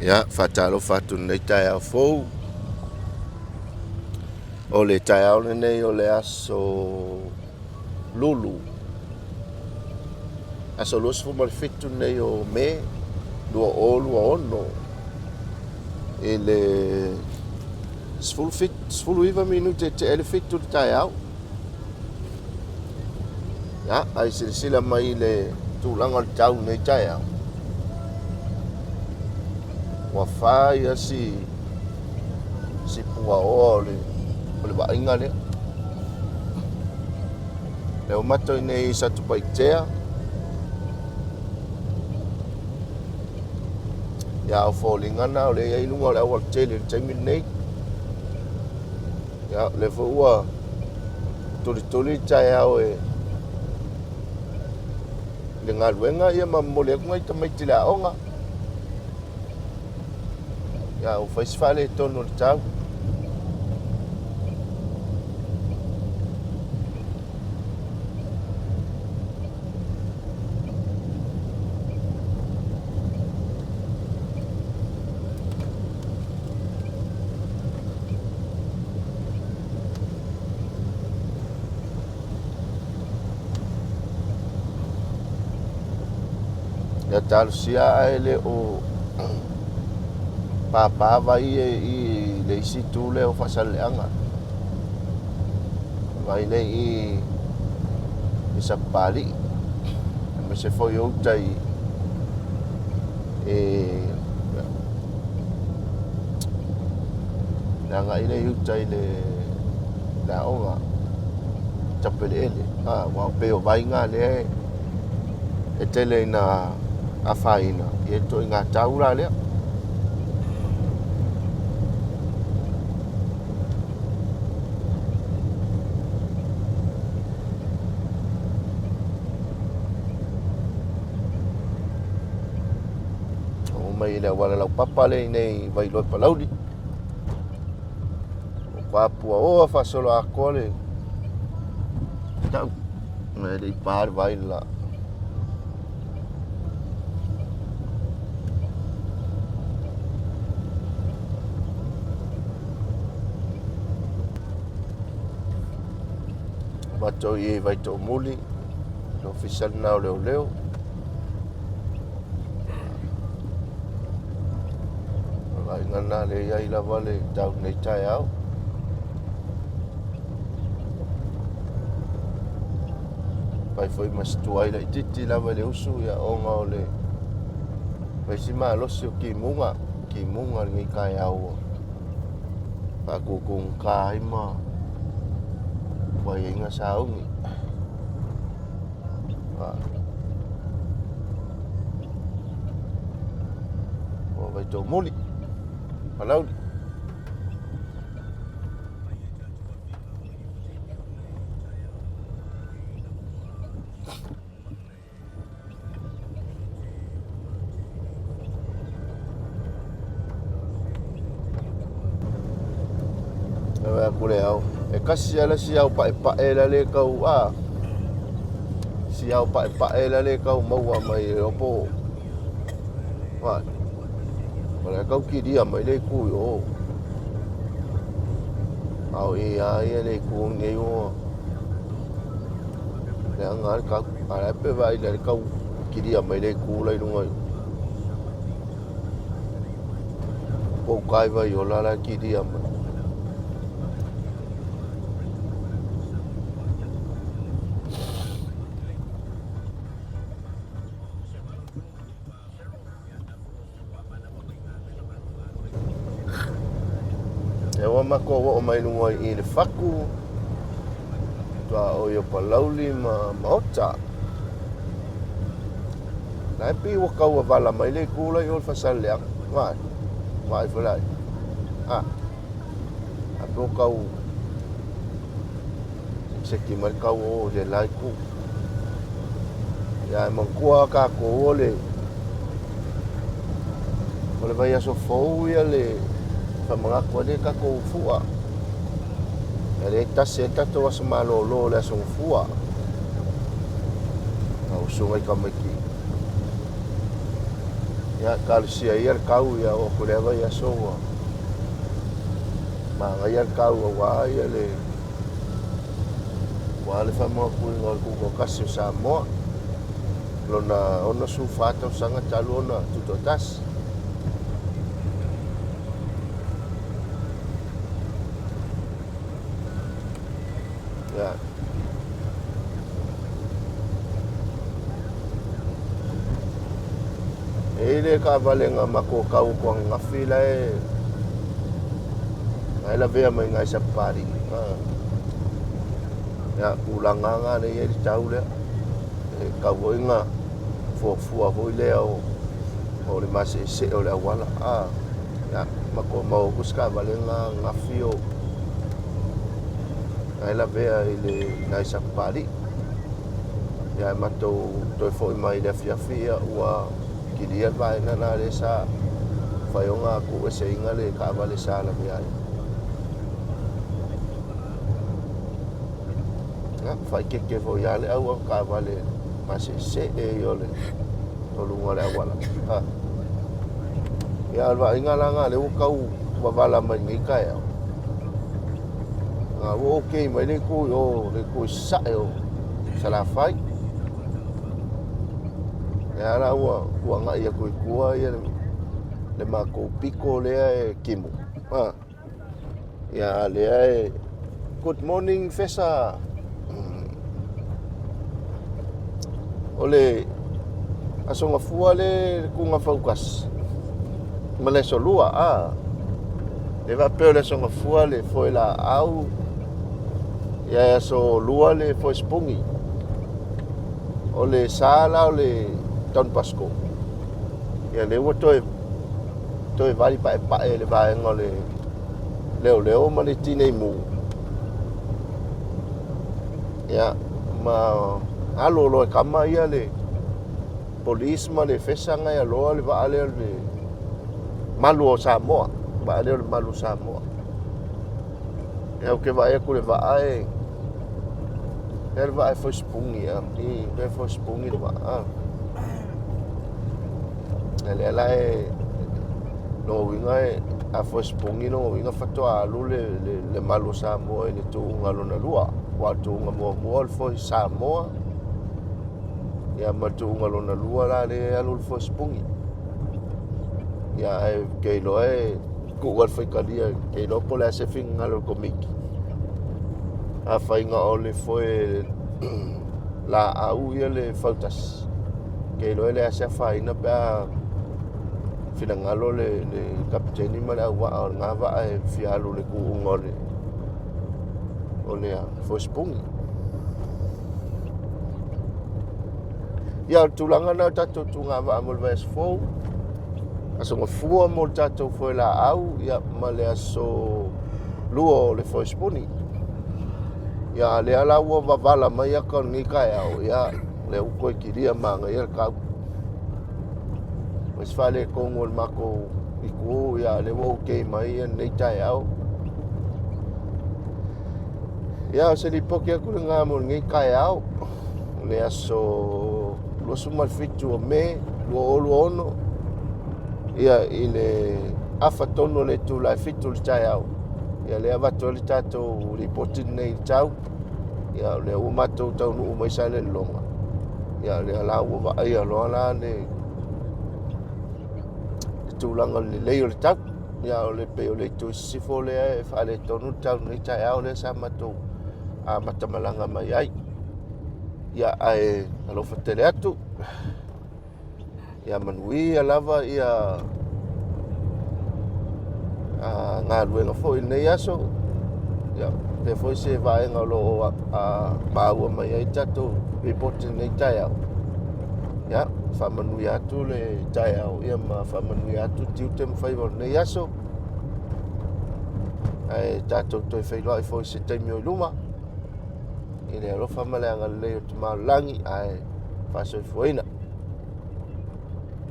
Ia, faatalofa atu i lenei taeao fou. O le taeao lenei o le aso Lulu, aso 27 lenei o Me 2026 i le 19 minute e tea ai le 7 i le taeao. Ia, a i silasila mai i le tulaga o le tau i lenei taeao, ua fa ia si si puaoa o le o le vaaiga lea. Lea ua matou i inei i Satupaitea. Ia, o foliga na o lea e i ai i luga o le aualatele i le taimi lenei. Ia, o lea foi ua tulituli le taeao e le galuega ia ma momoli atu nai tamaiti i le aoga. Ia, ua fai si faaletonu o le tau. Ia talosia ae le o papa vai e i le isi itu lea o Faasaleleaga. Vai lea i i Sapapalii, aemaise foi o uta i le agai lea i uta i le aoga Tapeleele. Aua pei o vai na lea e tele ina afaina i le ituaiga tau la lea. Oo mai i le auala laupapa lea i inei i Vailoa Palauli. Ua puaoa faasoloatoa le tau. E le i pa le vai le la. Matou i Vaitoomuli, le ofisa lena o leoleo. O le vaaiga lena lea e i ai lava le tau i lenei taeao. Fai foi ma si tuai laitiiti lava i le usu ia ona o le fai si malosi o timuga, timuga lenei taeao ua faatutugata ai ma tuai ai ona sauni. O Vaitoomuli, Palauli. Vaai atu le ao. E tasi lava le isi ao paepae la le tau a. Si ao paepae la le tau maua mai e po. Vai. O le tau kilia mai le itu i o. A o i a ia le itu nei o. Leaga le tau. A la e pe vaai le tau kilia mai le itu la i luga i. Po o kai vai o la la kilia mai. E ua matou oo mai luga i le fatu, tuaoi o Palauli ma Maota. La e pei ua tau avala mai le itu la i o le Faasaleleaga. Vaai, vaai foi la i. A, a pe ua tau sekiseki mai le tau o i le la itu. Ia, e manatua tatou o le o le vaiaso fou ia le faamanatu ai le tatou fua. E le tasi ai le tatou aso malolo o le aso Gafua. Lau susuga i tamaiti. Ia, talosia ia le tau ia oo atu i lea vaiaso ua manaia le tau aua ia le aua le faamanatuina o le Tutoatasi o Samoa lona 64 tausaga talu ona tutoatasi. Ia. E i ai le taavale na matou tau atu ananafi la e la e lavea mai i ina i Sapapalii. Ia, tulaga lava na lea e i ai le tau lea. E tatau foi ona fuafua foi lea o le maseesee o le auala. Ia, matou maua atu si taavale lena ananafi o na e lavea i le ina i Sapapalii. Ia ae matou toe foi mai i le afiafi ia ua kilia le vaega lena lea sa mafai ona tuueseina le taavale sa lavea ai. Ia, faaeteete foi lava le au avetaavale maseesee ia o le o luga o le auala. Ia, a o le vaaiga la lena o lea ua tau vavala mai i lenei taeao, a ua okay mai le itu i o le itu i sasae o Salafai. Lea la ua tuanai atu i tua ia le matou pito lea e timu. Ah. Ia, a lea e Good morning Fesa. O le Aso Gafua le le tuga fautasi ma le Aso Lua a. E faapea o le Aso Gafua le foe laau, ia e Aso Lua le foe sipugi. O le sa la o le Don Bosco. Ia lea ua toe toe vali paepae e le vaega o le leoleo ma le tinei mu. Ia, ma alo loa e tama ia le police ma le fesa na e aloa le vaa lea o le Malu o Samoa, vaa lea o le Malu o Samoa. Ia, ou te vaai atu i le vaa e lea le vaa e foe sipugi ia, i lea e foe sipugi le vaa. Ia lea la e lona uiga e a foe sipugi lona uiga faatoa alu le, le, le Malu o Samoa i le tuuga lona lua. Aua o le tuuga muamua o le foe Samoa, ia ma le tuuga lona lua la lea e alu le foe sipugi. Ia ae ke iloa e tuu lava le faitalia, ke iloa po o le a se finagalo o le Komiti. Afai na o le foe laau ia le fautasi, ke iloa e leai se afaina pe a finagalo le, le kapiteni ma le auvaa o lena vaa e fia alu i le tuuga o le o le foe sipugi. Ia, o le tulaga lena o le tatou tugavaa mo le vaiaso fou, Aso Gafua mo le tatou foe laau, ia, ma le aso lua o le foe sipuni. Ia, a lea la ua vavala mai ata o lenei taeao, ia, lea ua toe kilia manaia le tau. Ma se faaletonu o le matou itu, ia, lea ua okay mai ia lenei taeao. Ia, o se lipoti atu lena mo lenei taeao, le aso 27 o Me 2026, ia, i le afa tonu o le itula e 7 i le taeao. Ia, lea e avatu ai le tatou lipoti lenei i le tau. Ia, o lea ua matou taunuu mai Salelologa. Ia, o lea la ua vaaia loa la le tulaga o le lelei o le tau. Ia, o le pei o le itu i sisifo lea e faaletonu le tau i lenei taeao lea sa matou amatamalaga mai ai. Ia, ae alofa tele atu. Ia manuia lava ia galuega foi i lenei aso. Ia, faapea foi se vaega o lo o maua mai ai le tatou lipoti i lenei taeao. Ia, faamanuia atu le taeao, ia ma faamanuia atu tiute ma faiva o lenei aso. Ae tatou toe feiloai foi i se taimi o i luma i le alofa ma le agalelei o le Tama o le Lagi, ae faasoifuaina.